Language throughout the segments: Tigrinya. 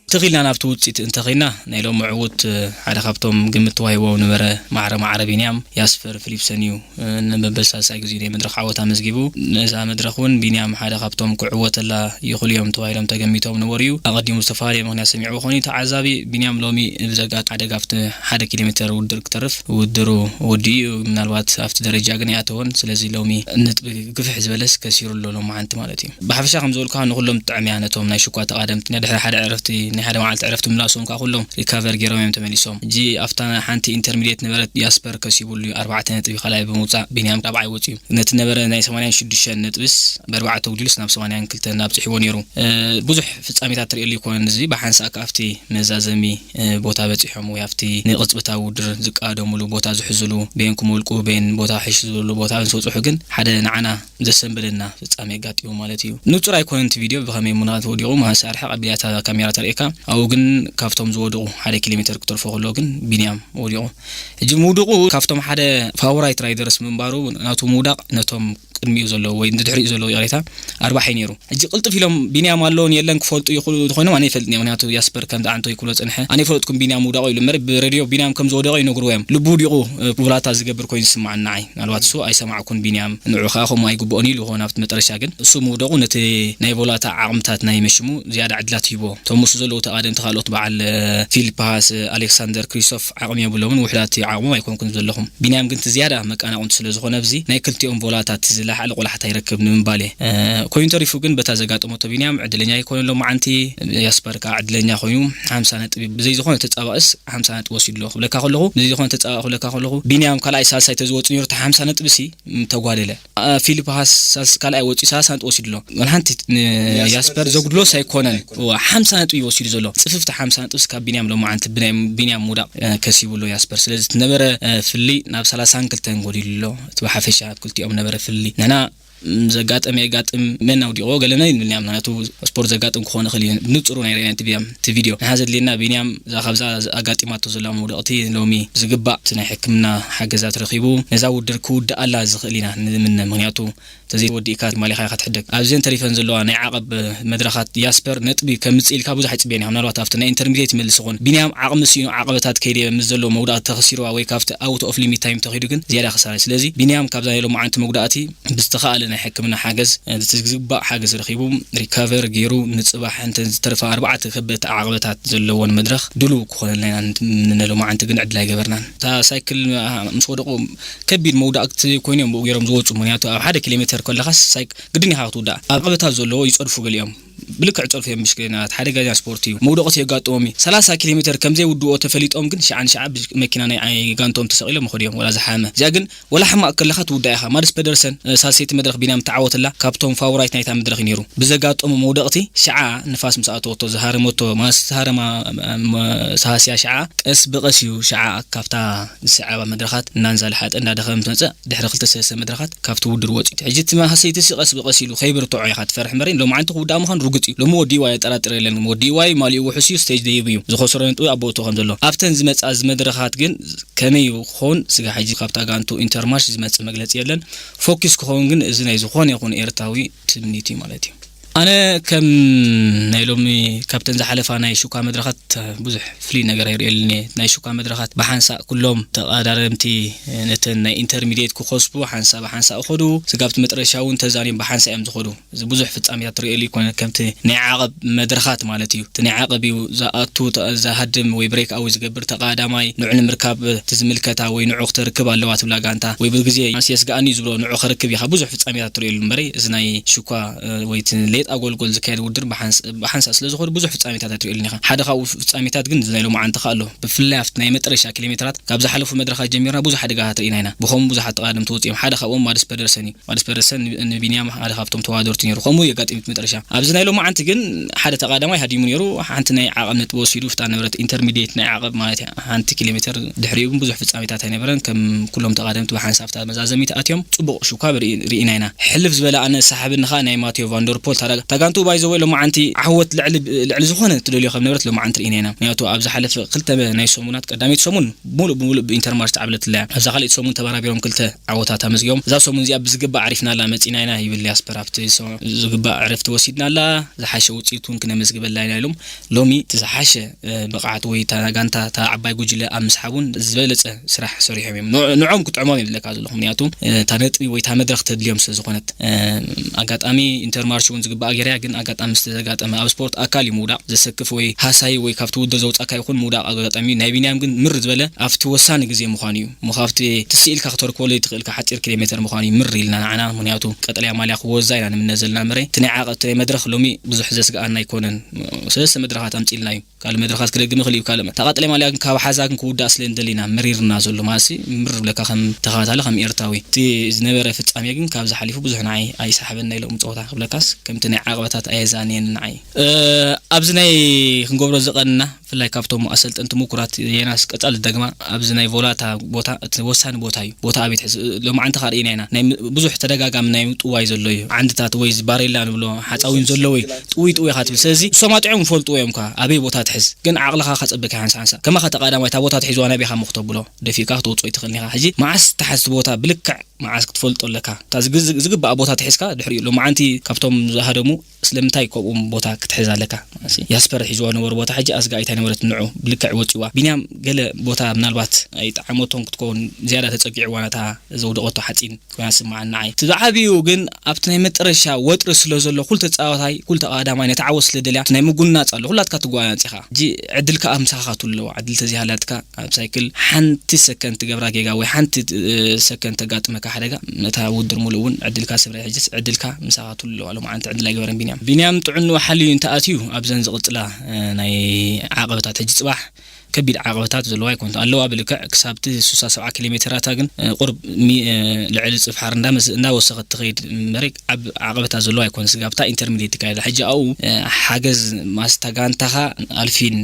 ትኺልና ናብቲ ውፅኢት እንተኺልና ናይ ሎም ዕውት ሓደ ካብቶም ግምት ተዋሂቦም ነበረ ማዕረ ማዕረ ቢንያም ያስፈር ፊሊፕሰን እዩ። ንመበል ሳልሳይ ግዜ ናይ መድረኽ ዓወት ኣመዝጊቡ። ነዛ መድረኽ እውን ቢንያም ሓደ ካብቶም ክዕወተላ ይኽእሉ እዮም ተባሂሎም ተገሚቶም ነበሩ እዩ። ኣቐዲሙ ዝተፈላለየ ምኽንያት ሰሚዕዎ ኮይኑ ተዓዛቢ ቢንያም ሎሚ ብዘጋጥ ሓደጋ ኣብቲ ሓደ ኪሎ ሜትር ውድድር ክተርፍ ውድድሩ ወዲኡ ምናልባት ኣብቲ ደረጃ ግን ኣይኣተወን። ስለዚ ሎሚ ነጥቢ ግፍሕ ዝበለስ ከሲሩ ኣሎ ሎማዓንቲ ማለት እዩ። ብሓፈሻ ከም ዝበልኩኻ ንኹሎም ጥዕምያ ነቶም ናይ ሽኳ ተቓደምቲ ናይ ድሕሪ ሓደ ዕረፍቲ ናይ ሓደ መዓልቲ ዕረፍቲ ምላሶም ከዓ ኩሎም ሪካቨር ገይሮም እዮም ተመሊሶም። ሕጂ ኣብታ ሓንቲ ኢንተርሚዲየት ነበረት ያስፐር ከሲቡሉ ኣርባዕተ ነጥቢ ካልኣይ ብምውፃእ ቢንያም ራብዓይ ወፂኡ። ነቲ ነበረ ናይ ሰማንያን ሽዱሽተን ነጥብስ ብኣርባዕተ ጉዲሉስ ናብ ሰማንያን ክልተን ኣብፅሕዎ ነይሩ። ብዙሕ ፍፃሜታት ትርእየሉ ኣይኮነን። እዚ ብሓንሳእ ኣብቲ መዛዘሚ ቦታ በፂሖም ወይ ኣብቲ ንቕፅብታዊ ውድድር ዝቃደሙሉ ቦታ ዝሕዝሉ ቤን ክመልቁ ቤን ቦታ ሕሽ ዝብሉ ቦታ ምስ በፅሑ ግን ሓደ ንዓና ዘሰንበደና ፍፃሜ ኣጋጢሙ ማለት እዩ። ንፁር ኣይኮነን እቲ ቪድዮ ብኸመይ ምኽንያት ወዲቑ መሳርሒ ቀቢላታ ካሜራ ተርእካ ኣብኡ ግን ካብቶም ዝወድቑ ሓደ ኪሎ ሜትር ክትርፎ ከሎ ግን ቢንያም ወዲቑ። ሕጂ ምውድቑ ካብቶም ሓደ ፋቮራይት ራይደርስ ምንባሩ ናቱ ምውዳቕ ነቶም ቅድሚኡ ዘለዉ ወይ ንድሕሪኡ ዘለዉ ይቕሬታ ኣርባሕ እዩ ነይሩ። ሕጂ ቅልጥፍ ኢሎም ቢንያም ኣለውን የለን ክፈልጡ ይኽእሉ ዝኾይኖም ኣነ ይፈልጥ እየ። ምክንያቱ ያስፐር ከም ዝዓንቶ ይክብሎ ፅንሐ ኣነ ይፈልጥኩም ቢንያም ምውዳቑ ኢሉ እምበር ብሬድዮ ቢንያም ከም ዝወደቐ ይነግርዎ እዮም። ልቡ ውዲቑ ቡላታ ዝገብር ኮይኑ ዝስማዓኒ ንዓይ። ምናልባት እሱ ኣይሰማዕኩን ቢንያም ንዑ ከዓ ከምኡ ኣይግብኦን ኢሉ ይኸውን ኣብቲ መጠረሻ ግን እሱ ምውደቑ ነቲ ናይ ቮላታ ዓቕምታት ናይ መሽሙ ዝያዳ ዕድላት ሂቦ። እቶም ምስኡ ዘለዉ ተቓደምቲ ካልኦት በዓል ፊሊፕ ሃስ ኣሌክሳንደር ክሪስቶፍ ዓቕሚ የብሎምን ውሕዳት ዓቕሞም ኣይኮንኩን ዘለኹም። ቢንያም ግን እቲ ዝያዳ መቃናቕንቱ ስለ ዝኾነ ኣብዚ ናይ ክልቲኦም ቮላታት ዝለሓለ ቆላሕታ ይረክብ ንምባል እየ። ኮይኑ ተሪፉ ግን በታ ዘጋጠመቶ ቢንያም ዕድለኛ ኣይኮነ ሎማዓንቲ። ያስፐር ከዓ ዕድለኛ ኮይኑ ሓምሳ ነጥቢ ብዘይ ዝኾነ ተፃባእስ ሓምሳ ነጥቢ ወሲዱ ኣሎ ክብለካ ከለኹ ብዘይ ዝኾነ ተፃባእ ክብለካ ከለኹ ቢንያም ካልኣይ ሳልሳይ ተዝወፁ ነይሩ እቲ ሓምሳ ነጥቢ ሲ ተጓደለ። ፊሊፕ ሃስ ካልኣይ ወፂኡ ሰላሳ ነጥቢ ወሲዱ ኣሎ። ወላ ሓንቲ ንያስፐር ዘጉድሎስ ኣይኮነን። ሓምሳ ነጥቢ ወሲዱ ዘሎ ፅፍፍቲ ሓምሳ ነጥቢ ካብ ቢንያም ሎማዓንቲ ብናይ ቢንያም ምውዳቕ ከሲቡ ኣሎ ያስፐር። ስለዚ እቲ ነበረ ፍሊ ናብ ሰላሳን ክልተን ጎዲሉ ኣሎ። እቲ ብሓፈሻ ኣብ ክልቲኦም ነበረ ፍሊ ንሕና ዘጋጠመ የጋጥም መን ኣውዲቕዎ ገለና ይንብልናያ ምክንያቱ ስፖርት ዘጋጥም ክኾን ይኽእል እዩ። ብንፅሩ ናይ ርአና እቲ ቪድዮ ንሓ ዘድልየና ቢንያም እዛ ካብዛ ኣጋጢማቶ ዘላ መውደቕቲ ሎሚ ዝግባእ እቲ ናይ ሕክምና ሓገዛት ረኺቡ ነዛ ውድድር ክውድኣላ ዝኽእል ኢና ንምነ ምክንያቱ ተዘይወዲእካ ማሊኻ ኢኻ ትሕደግ። ኣብዘን ተሪፈን ዘለዋ ናይ ዓቐብ መድረኻት ያስፐር ነጥቢ ከምፅእ ኢልካ ብዙሕ ኣይፅበን ኢኻ ምናልባት ኣብቲ ናይ ኢንተርሚዲየት ይመልስ ይኾን። ቢንያም ዓቕሚ ስኢኑ ዓቐበታት ከይደ ምስ ዘለዎ መውዳእቲ ተኸሲርዋ ወይ ካብቲ ኣውት ኦፍ ሊሚት ታይም ተኺዱ ግን ዝያዳ ክሳራ እዩ። ስለዚ ቢንያም ካብዛ ናይ ሎማዓንቲ መጉዳእቲ ብዝተኻእለ ናይ ሕክምና ሓገዝ እቲ ዝግባእ ሓገዝ ረኺቡ ሪካቨር ገይሩ ንፅባሕ እንተ ዝተርፋ ኣርባዕተ ከበድቲ ዓቐበታት ዘለዎን መድረኽ ድሉው ክኾነልና ኢና። ንሎማዓንቲ ግን ዕድል ኣይገበርናን። እታ ሳይክል ምስ ወደቑ ከቢድ መውዳእቲ ኮይኖም ብኡ ገይሮም ዝወፁ ምክንያቱ ኣብ ሓደ ኪሎ ሜትር ከለኻስ ሳይክ ግድን ኢኻ ክትውዳእ ኣብ ዓቐበታት ዘለዎ ይፀድፉ ገሊኦም ብልክዕ ፀድፉ እዮም ብሽክሌና ሓደ ጋዜና ስፖርት እዩ መውደቕቲ የጋጥሞም እዩ ሰላሳ ኪሎ ሜትር ከምዘይ ውድኦ ተፈሊጦም ግን ሸዓ ንሸዓ መኪና ናይ ጋንቶም ተሰቒሎም ይኸዱ እዮም ወላ ዝሓመ እዚኣ ግን ወላ ሕማቕ ከለኻ ትውዳእ ኢኻ ማድስ ፐደርሰን ሳልሰይቲ መድረኽ ቢንያም ተዓወተላ ካብቶም ፋውራይት ናይታ መድረኽ ነይሩ ብዘጋጠሙ መውደቕቲ ሸዓ ንፋስ ምስ ኣተወቶ ዝሃረመቶ ማስ ዝሃረማ ሳሃስያ ሸዓ ቀስ ብቐስ እዩ ሸዓ ካብታ ዝስዕባ መድረኻት እናንዛልሓጠ እንዳደኸመ ምስ መፀ ድሕሪ ክልተ ሰለስተ መድረኻት ካብቲ ውድድር ወፂኡ። ሕጂ እቲ መሃሰይቲ ሲ ቀስ ብቐስ ኢሉ ከይብርትዖ ኢኻ ትፈርሕ እምበሪ ሎማዓንቲ ክውዳእ ምዃኑ ርግፅ እዩ። ሎሚ ወዲ ዋይ ኣየጠራጥር የለን። ወዲ ዋይ ማሊኡ ውሑስ እዩ፣ ስቴጅ ደይቡ እዩ። ዝኸሰሮ ነጥቢ ኣብ ቦትኡ ከም ዘሎ ኣብተን ዝመፃ እዚ መድረኻት ግን ከመይ ክኸውን ስጋ ሕጂ ካብታ ጋንቱ ኢንተርማሽ ዝመፅእ መግለፂ የለን። ፎኪስ ክኸውን ግን እዚ ናይ ዝኾነ ይኹን ኤርትራዊ ትምኒት እዩ ማለት እዩ። ኣነ ከም ናይ ሎሚ ካብተን ዝሓለፋ ናይ ሹካ መድረኻት ብዙሕ ፍሉይ ነገር ኣይርእየሉን እየ። ናይ ሹካ መድረኻት ብሓንሳእ ኩሎም ተቐዳደምቲ ነተን ናይ ኢንተርሚድየት ክኸስቡ ሓንሳእ ብሓንሳእ ይኸዱ። ስጋብ እቲ መጠረሻ እውን ተዛንዮም ብሓንሳእ እዮም ዝኸዱ። እዚ ብዙሕ ፍጻሜታት ትርእየሉ ኣይኮነን፣ ከምቲ ናይ ዓቐብ መድረኻት ማለት እዩ። እቲ ናይ ዓቐብ እዩ ዝኣቱ፣ ተ-፣ ዝሃድም ወይ ብሬክ ኣወይ ዝገብር ተቐዳማይ፣ ንዑ ንምርካብ እቲ ዝምልከታ ወይ ንዑ ክተርክብ ኣለዋ ትብላ ጋንታ፣ ወይ ብግዜ የስግኣኒ እዩ ዝብሎ ንዑ ከርክብ ኢኻ። ብዙሕ ፍጻሜታት ትርእየሉ እምበረይ፣ እዚ ናይ ሽኳ፣ እ፣ ወይ እቲ ሌጣ ጎልጎል ዝካየድ ውድድር ብሓንስ-፣ ብሓንሳእ ስለ ዝኾነ ብዙሕ ፍጻሜታት ኣይትርእየሉን ኢኻ። ሓደ ካብኡ ፍጻሜታት ግን እዚ ናይ ሎማዓንቲ ከኣ ኣሎ። ብፍላይ ኣብቲ ናይ መጠረሻ ኪሎ ሜትራት ካብ ዝሓለፉ መድረኻት ጀሚርና ብዙሕ ኣደጋታት ርኢና ኢና። ብኸምኡ ብዙሓት ተቓደምቲ ወጺኦም። ሓደ ካብኦም ማድስ ፐደርሰን እዩ። ማድስ ፐደርሰን ን-፣ ንቢንያም ሓደ ካብቶም ተወዳደርቲ ነይሩ። ከምኡ የጋጥም እዩ እቲ መጠረሻ። ኣብዚ ናይ ሎማዓንቲ ግን ሓደ ተቓዳማይ ሃዲሙ ነይሩ። ሓንቲ ናይ ዓቐብ ነጥቢ ወሲዱ፣ ፍታ ነበረት ኢንተርሚድየት ናይ ዓቐብ ማለት እያ። ሓንቲ ኪሎ ሜትር ድሕሪኡ ግን ብዙሕ ፍጻሜታት ኣይነበረን። ከም ኩሎም ተቓደምቲ ብሓንሳብ እታ መዛዘሚት ኣትዮም ጽቡቕ ሽኳ ርኢ-፣ ርኢና ኢና። ሕልፍ ዝበለ ኣነ ሳሕብኒ ኸኣ ናይ ማቴዮ ቫንደርፖል ታራ እታ ጋንቱ ባይዘወይ ሎማዓንቲ ዓወት ልዕሊ ዝኾነ ትደልዮ ከም ነበረት ሎማዓንቲ ርኢና ኢና። ምክንያቱ ኣብ ዝሓለፈ ክልተ ናይ ሰሙናት፣ ቀዳመይቲ ሰሙን ሙሉእ ብሙሉእ ብኢንተርማርች ተዓብለት ኣላ እያ። ኣብዛ ካልኣይቲ ሰሙን ተበራቢሮም ክልተ ዓወታት ኣመዝጊቦም። እዛ ሰሙን እዚኣ ብዝግባእ ኣዕሪፍናላ መጺና ኢና ይብል ያስፐር። ኣብቲ ዝግባእ ዕረፍቲ ወሲድናላ፣ ዝሓሸ ውፅኢት እውን ክነመዝግበላ ኢና ኢሎም። ሎሚ እቲ ዝሓሸ ብቕዓት ወይ እታ ጋንታ እታ ዓባይ ጉጅለ ኣብ ምስሓብ እውን ዝበለፀ ስራሕ ሰሪሖም እዮም። ንዖም ክጥዕሞም የድለካ ዘለኹ፣ ምክንያቱ እታ ነጥቢ ወይ እታ መድረኽ ተድልዮም ስለ ዝኾነት። ኣጋጣሚ ኢንተርማርች እውን ዝግባኣ ገይራ፣ ግን ኣጋጣሚ ዝተዘጋጠመ ኣብ ስፖርት ኣካል እዩ ምውዳቕ። ዘሰክፍ ወይ ሃሳይ ወይ ካብቲ ውድድር ዘውፃካ ይኹን ምውዳቕ ኣጋጣሚ እዩ። ናይ ቢንያም ግን ምር ዝበለ ኣብቲ ወሳኒ ግዜ ምዃኑ እዩ። እሞ ካብቲ ትስኢልካ ክተርክበሉ ዘይትኽእልካ ሓፂር ኪሎ ሜትር ምዃኑ እዩ ምር ኢልና ንዓና። ምክንያቱ ቀጠልያ ማልያ ክወዛ ኢና ንምነ ዘለና ምረ። እቲ ናይ ዓቐ-፣ እቲ ናይ መድረኽ ሎሚ ብዙሕ ዘስግኣና ኣይኮነን። ሰለስተ መድረኻት ኣምፂልና እዩ። ካልእ መድረኻት ክደግም ይኽእል እዩ። ካልእ እታ ቀጠልያ ማልያ ግን ካብ ሓዛ ግን ክውዳእ ስለ እንደሊና መሪርና ዘሎ ማለትሲ ምር ብለካ ከም ተኸታታሊ ከም ኤርትራዊ። እቲ ዝነበረ ፍጻሜ ግን ካብዚ ሓሊፉ ብዙሕ ንዓይ ኣይሰሓበና ኢሎም ጸወታ ክብለካስ ከምቲ ናይ ዓቐበታት ኣየዛንየን ንዓይ። እ፣ ኣብዚ ናይ ክንገብሮ ዝቐንና ብፍላይ ካብቶም ኣሰልጠንቲ ምኩራት የናስ ቀጻሊ ደግማ ኣብዚ ናይ ቮላታ ቦታ እቲ ወሳኒ ቦታ እዩ። ቦታ ኣበይ ትሕዝ? ሎማዓንቲ ከኣ ርኢና ኢና። ናይ ም-፣ ብዙሕ ተደጋጋሚ ናይ ምጥዋይ ዘሎ እዩ። ዓንድታት ወይ እዚ ባሬላ ንብሎ ሓጻዊን ዘሎ ወይ ጥውይ ጥውይ ኢኻ ትብል። ስለዚ እሶም ኣጥዕዮም ይፈልጥዎ እዮም እኳ ኣበይ ቦታ ትሕዝ። ግን ዓቕልኻ ከጸበካ ሓንሳ ሓንሳ። ከማኻ ተቐዳማይ እታ ቦታ ትሒዝዋ ናበይ ኢኻ እሞ ክተብሎ? ደፊእካ ክተውጽኦ ኣይትኽእልን ኢኻ። ሕጂ መዓስ ትሓዝ እቲ ቦታ ብልክዕ መዓስ ክትፈልጦ ኣለካ። እታ ዝግ-፣ ዝግ-፣ ዝግባኣ ቦታ ትሒዝካ ድሕሪኡ ሎማዓንቲ ካብቶም ዝሃደሙ ስለምንታይ ከምኡ ቦታ ክትሕዝ ኣለካ? ያስፐር ሒዝዋ ነበሩ ቦታ ሕጂ ኣስጋ ኣይታ ነበረት ንዑ ብልክዕ ወፂዋ። ቢንያም ገለ ቦታ ምናልባት ኣይጠዓመቶን ክትከውን ዝያዳ ተፀጊዕዋ ነታ ዘውደቐቶ ሓፂን ኮይና ስምዓኒ ንዓይ። እቲ ዝዓብዩ ግን ኣብቲ ናይ መጠረሻ ወጥሪ ስለ ዘሎ ኩሉ ተፃዋታይ፣ ኩሉ ተቐዳማይ ነቲ ዓወት ስለ ደልያ እቲ ናይ ምጉናፅ ኣሎ። ኩላትካ ትጓናፅ ኢኻ። ሕጂ ዕድልካ ኣብ ምሳኻ ትህሉ ኣለዋ። ዕድል ተዘይሃላትካ ኣብ ሳይክል ሓንቲ ሰከንድ ትገብራ ጌጋ ወይ ሓንቲ፣ እ፣ ሰከንድ ተጋጥመካ ሓደጋ ነታ ውድድር ሙሉእ እውን ዕድልካ ስብረ። ሕጅስ ዕድልካ ምሳኻ ትህሉ ኣለዋ። ሎማዓንቲ ዕድል ኣይገበረን ቢንያም። ቢንያም ጥዕንኡ ሓልዩ እንተኣትዩ ኣብዘን ዝቕፅላ፣ እ፣ ናይ ዓቐበታት ሕጂ ፅባሕ ከቢድ ዓቐበታት ዘለዋ ኣይኮነት ኣለዋ። ብልክዕ ክሳብ እቲ ስሳ ሰብዓ ኪሎ ሜትራታ ግን፣ እ፣ ቁርብ ሚ-፣ እ፣ ልዕሊ ጽፍሓር እንዳመስ-፣ እንዳወሰኸት ትኸይድ እምበሪ ዓብ-፣ ዓቐበታት ዘለዋ ኣይኮነት። ስጋብታ ኢንተርሚዲየት ትካየዳ። ሕጂ ኣብኡ፣ እ፣ ሓገዝ ማስታ ጋንታኻ ኣልፊን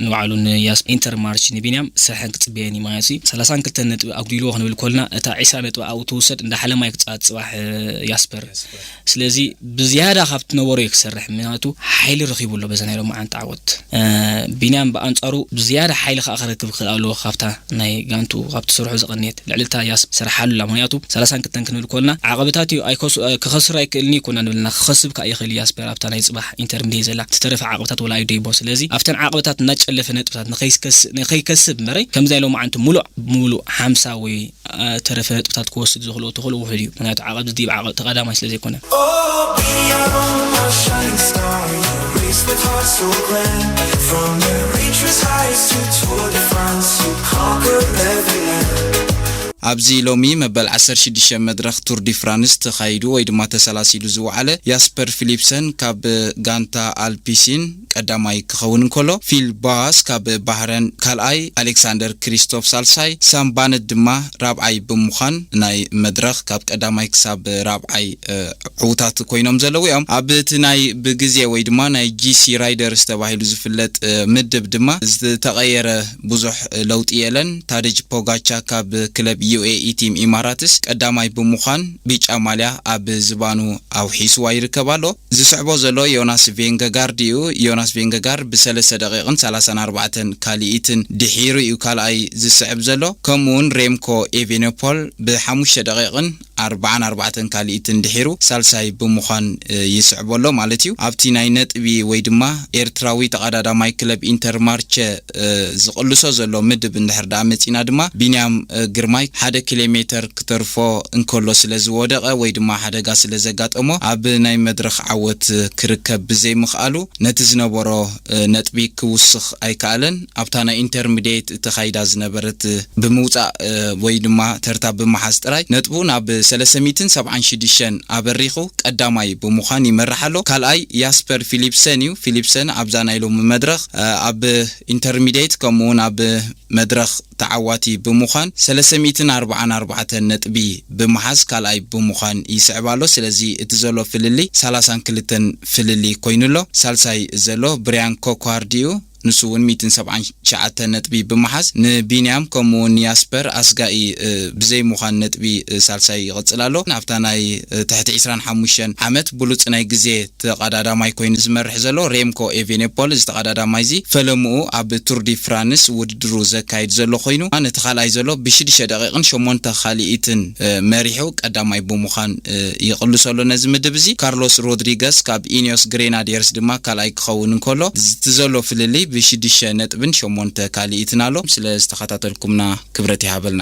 ንባዕሉ ንያስ ኢንተርማርች ንቢንያም ስራሕን ክጽበየን እዩ ማለት እዩ። ሰላሳን ክልተን ነጥቢ ኣጉዲልዎ ክንብል ኮልና እታ ዒስራ ነጥቢ ኣብኡ ትውሰድ እንዳ ሓለማይ ክጻወት ጽባሕ፣ እ፣ ያስፐር። ስለዚ ብዝያዳ ካብቲ ነበሮ እዩ ክሰርሕ፣ ምክንያቱ ሓይሊ ረኺቡ ኣሎ በዛ ናይ ሎማዓንቲ ዓወት። እ፣ ቢንያም ብኣንጻሩ ብዝያዳ ሓይሊ ከኣ ክረክብ ክኽእል ኣለዎ ካብታ ናይ ጋንቱ፣ ካብቲ ስርሑ ዝቐንየት ልዕሊ እታ ያስ ስርሓሉ ኣላ። ምክንያቱ ሰላሳን ክልተን ክንብል ኮልና ዓቐበታት እዩ ኣይከሱ-፣ እ፣ ክኸስር ኣይክእልን እዩ ኮና ንብልና፣ ክኸስብ ከኣ ይኽእል እዩ ያስፐር ኣብታ ናይ ጽባሕ ኢንተር ሚላን ዘላ ትተረፈ ዓቐበታት ወላ ኣይደይቦ። ስለዚ ኣብተን ዓቐበታት እናጨለፈ ነጥብታት ንኸይስከስ-፣ ንኸይከስብ እምበረይ ከምዚ ናይ ሎማዓንቲ ሙሉእ ብሙሉእ ሓምሳ ወይ እ፣ ተረፈ ነጥብታት ክወስድ ዝኽእሎ ተኽእሎ ውሑድ እዩ። ምክንያቱ ዓቐብ ዝድይብ ዓቐብ ተቐዳማይ ስለ ዘይኮነ። Oh, be on my shining star, you race with hearts so grand. From the Ridge's heights to Tour de France, you conquer every land. ኣብዚ ሎሚ መበል ዓሰርተ ሽዱሽተ መድረኽ ቱር ዲ ፍራንስ ተኻይዱ ወይ ድማ ተሰላሲሉ ዝወዓለ ያስፐር ፊሊፕሰን ካብ ጋንታ ኣልፒሲን ቀዳማይ ክኸውን እንከሎ፣ ፊል ባስ ካብ ባህረን ካልኣይ፣ ኣሌክሳንደር ክሪስቶፍ ሳልሳይ፣ ሳም ባነት ድማ ራብዓይ ብምዃን ናይ መድረኽ ካብ ቀዳማይ ክሳብ ራብዓይ፣ እ፣ ዕዉታት ኮይኖም ዘለዉ እዮም። ኣብ እቲ ናይ ብግዜ ወይ ድማ ናይ ጂ ሲ ራይደርስ ተባሂሉ ዝፍለጥ፣ እ፣ ምድብ ድማ ዝተቐየረ ብዙሕ ለውጢ የለን። ታደጅ ፖጋቻ ካብ ክለብ ዩ ኤ ኢ ቲም ኢማራትስ ቀዳማይ ብምዃን ቢጫ ማልያ ኣብ ዝባኑ ኣውሒስዋ ይርከብ ኣሎ። ዝስዕቦ ዘሎ ዮናስ ቬንገጋርድ እዩ። ዮናስ ቬንገጋርድ ብሰለስተ ደቂቕን ሰላሳን ኣርባዕተን ካልኢትን ድሒሩ እዩ ካልኣይ ዝስዕብ ዘሎ። ከምኡ እውን ሬምኮ ኤቬኖፖል ብሓሙሽተ ደቂቕን ኣርባዓን ኣርባዕተን ካልኢትን ድሒሩ ሳልሳይ ብምዃን፣ እ፣ ይስዕቦ ኣሎ ማለት እዩ። ኣብቲ ናይ ነጥቢ ወይ ድማ ኤርትራዊ ተቐዳዳማይ ክለብ ኢንተርማርቸ፣ እ፣ ዝቕልሶ ዘሎ ምድብ እንድሕር ደኣ መጺና ድማ ቢንያም፣ እ፣ ግርማይ ሓደ ኪሎ ሜተር ክተርፎ እንከሎ ስለ ዝወደቐ ወይ ድማ ሓደጋ ስለ ዘጋጠሞ ኣብ ናይ መድረኽ ዓወት ክርከብ ብዘይምኽኣሉ ነቲ ዝነበሮ፣ እ፣ ነጥቢ ክውስኽ ኣይከኣለን። ኣብታ ናይ ኢንተርሚዲየት ተኻይዳ ዝነበረት፣ እ፣ ብምውጻእ፣ እ፣ ወይ ድማ ተርታ ብምሓዝ ጥራይ ነጥቡ ናብ ሰለስተ ሚእትን ሰብዓን ሽዱሽተን ኣበሪኹ ቀዳማይ ብምዃን ይመርሕ ኣሎ። ካልኣይ ያስፐር ፊሊፕሰን እዩ። ፊሊፕሰን ኣብዛ ናይ ሎሚ መድረኽ፣ እ፣ ኣብ ኢንተርሚዲየት ከምኡ እውን ኣብ መድረኽ ተዓዋቲ ብምዃን ሰለስተ ሚእትን ኣርባዓን ኣርባዕተን ነጥቢ ብምሓዝ ካልኣይ ብምዃን ይስዕብ ኣሎ። ስለዚ እቲ ዘሎ ፍልልይ ሰላሳን ክልተን ፍልልይ ኮይኑ ኣሎ። ሳልሳይ ዘሎ ብሪያን ኮኳርድ እዩ። ንሱ እውን ሚእትን ሰብዓን ትሽዓተ ነጥቢ ብምሓዝ ንቢንያም ከምኡ እውን ያስፐር ኣስጋኢ ብዘይ ምዃን ነጥቢ ሳልሳይ ይቕጽል ኣሎ። ናብታ ናይ ትሕቲ ዕስራን ሓሙሽተን ዓመት ብሉጽ ናይ ግዜ ተቐዳዳማይ ኮይኑ ዝመርሕ ዘሎ ሬምኮ ኤቬኔፖል፣ እዚ ተቐዳዳማይ እዚ ፈለምኡ ኣብ ቱር ዲ ፍራንስ ውድድሩ ዘካይድ ዘሎ ኮይኑ፣ ነቲ ካልኣይ ዘሎ ብሽዱሽተ ደቂቕን ሸሞንተ ካልኢትን መሪሑ ቀዳማይ ብምዃን ይቕልሶ ኣሎ ነዚ ምድብ እዚ። ካርሎስ ሮድሪገስ ካብ ኢኒዮስ ግሬናዲየርስ ድማ ካልኣይ ክኸውን እንከሎ፣ እቲ ዘሎ ፍልልይ ብሽዱሽተ ነጥብን ሸሞንተ ካልኢትን ኣሎ። ስለ ዝተኸታተልኩምና ክብረት ይሃበልና።